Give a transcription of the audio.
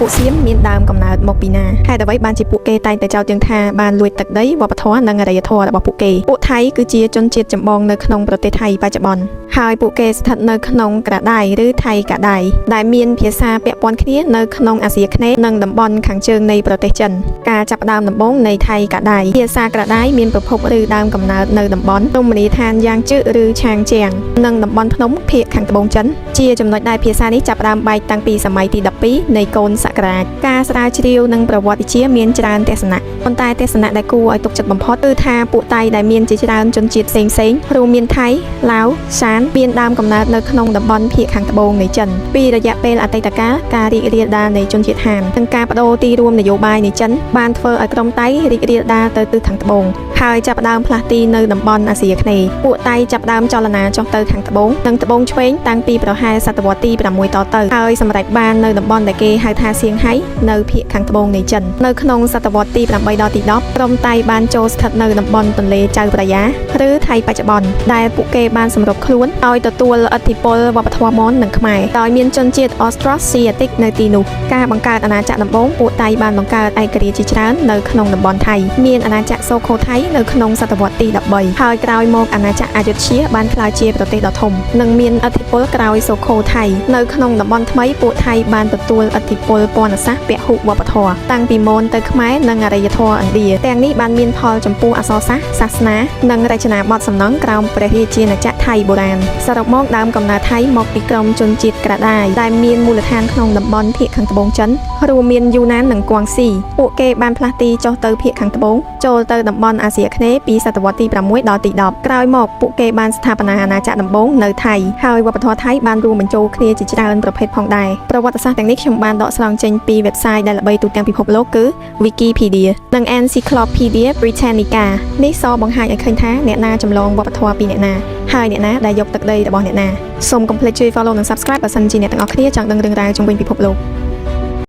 ពួកសៀមមានដើមកំណើតមកពីណាហេតុអ្វីបានជាពួកគេតែងតែចោទយើងថាបានលួចទឹកដីវប្បធម៌និងអរិយធម៌របស់ពួកគេពួកថៃគឺជាជនជាតិចម្បងនៅក្នុងប្រទេសថៃបច្ចុប្បន្នហើយពួកគេស្ថិតនៅក្នុងក្រាដៃឬថៃកាដៃដែលមានភាសាពាក់ព័ន្ធគ្នានៅក្នុងអាស៊ីអាគ្នេយ៍និងតំបន់ខាងជើងនៃប្រទេសចិនការចាប់ផ្ដើមដំបូងនៃថៃកាដៃភាសាក្រាដៃមានប្រភពឬដើមកំណើតនៅតំបន់រមណីយដ្ឋានយ៉ាងជឹឬឆាងជាងនិងតំបន់ភ្នំភាគខាងត្បូងចិនជាចំណុចដែលភាសានេះចាប់ផ្ដើមបែកតាំងពីសម័យទី12នៃកូនសករាជការស្រាវជ្រាវនិងប្រវត្តិវិទ្យាមានច្រើនទស្សនៈប៉ុន្តែទស្សនៈដែលគួរឲ្យទុកចិត្តបំផុតគឺថាពួកតៃដែលមានជាច្រើនជនជាតិផ្សេងៗរួមមានថៃឡាវសានមានដើមកំណើតនៅក្នុងតំបន់ភាគខាងត្បូងនៃចិនពីរយៈពេលអតីតកាលការរីករាលដាលនៃជនជាតិហាននិងការបដូរទីរួមនយោបាយនៃចិនបានធ្វើឲ្យក្រុមតៃរីករាលដាលទៅទិសខាងត្បូងហើយចាប់ផ្ដើមផ្លាស់ទីនៅតំបន់អាស៊ីអាគ្នេយ៍ពួកតៃចាប់ផ្ដើមចលនាចុះទៅខាងត្បូងនិងត្បូងឆ្វេងតាំងពីប្រហែលសតវត្សទី6តទៅហើយសម្រេចបាននៅតំបន់ដែលគេហៅថាសៀងហៃនៅភាគខាងត្បូងនៃចិននៅក្នុងសតវត្សទី8ដល់ទី10ក្រុមតៃបានចូលស្ថិតនៅតំបន់ទន្លេចៅព្រះយាឬថៃបច្ចុប្បន្នដែលពួកគេបានសម្របខ្លួនឲ្យទទួលឥទ្ធិពលវប្បធម៌មននិងខ្មែរដោយមានជនជាតិអូស្ត្រាស៊ីអាទិកនៅទីនោះការបង្កើតអាណាចក្រដំបូងពួកតៃបានបង្កើតឯករាជ្យជាច្រើននៅក្នុងតំបន់ថៃមានអាណាចក្រសូខូថៃនៅក្នុងសតវត្សទី13ហើយក្រោយមកអាណាចក្រអយុធ្យាបានក្លាយជាប្រទេសដ៏ធំនិងមានឥទ្ធិពលក្រោយសូខូថៃនៅក្នុងតំបន់ថ្មីពួកថៃបានទទួលឥទ្ធិពលពណ៌សាស្ត្រពហុវប្បធម៌តាំងពីមនទៅខ្មែរនិងអរិយធម៌ឥណ្ឌាទាំងនេះបានមានផលចំពោះអក្សរសាស្ត្រសាសនានិងរចនាបថសំណង់ក្រោមព្រះរាជាណាចក្រថៃបុរាណសរុបមកដើមកំណើតថៃមកពីក្រុមជនជាតិក្រាដាយដែលមានមូលដ្ឋានក្នុងតំបន់ភាគខាងត្បូងចិនរួមមានយូណាននិងគួងស៊ីពួកគេបានផ្លាស់ទីចុះទៅភាគខាងត្បូងចូលទៅតំបន់អាស៊ីអាគ្នេយ៍ពីសតវត្សទី6ដល់ទី10ក្រោយមកពួកគេបានស្ថាបនាអាណាចក្រដំបូងនៅថៃហើយវប្បធម៌ថៃបានរួមបញ្ចូលគ្នាជាច្រើនប្រភេទផងដែរប្រវត្តិសាស្ត្រទាំងនេះខ្ញុំបានដកស្រង់ចេញពី website ដែលល្បីទូទាំងពិភពលោកគឺ Wikipedia និង Encyclopedia Britannica នេះសបង្ហាញឲ្យឃើញថាអ្នកណាចម្លងវប្បធម៌ពីអ្នកណាហើយអ្នកណាដែលយកទឹកដីរបស់អ្នកណាសូមកុំភ្លេចជួយ follow និង subscribe បើសិនជាអ្នកទាំងអស់គ្នាចង់ដឹងរឿងរ៉ាវជុំវិញពិភពលោក។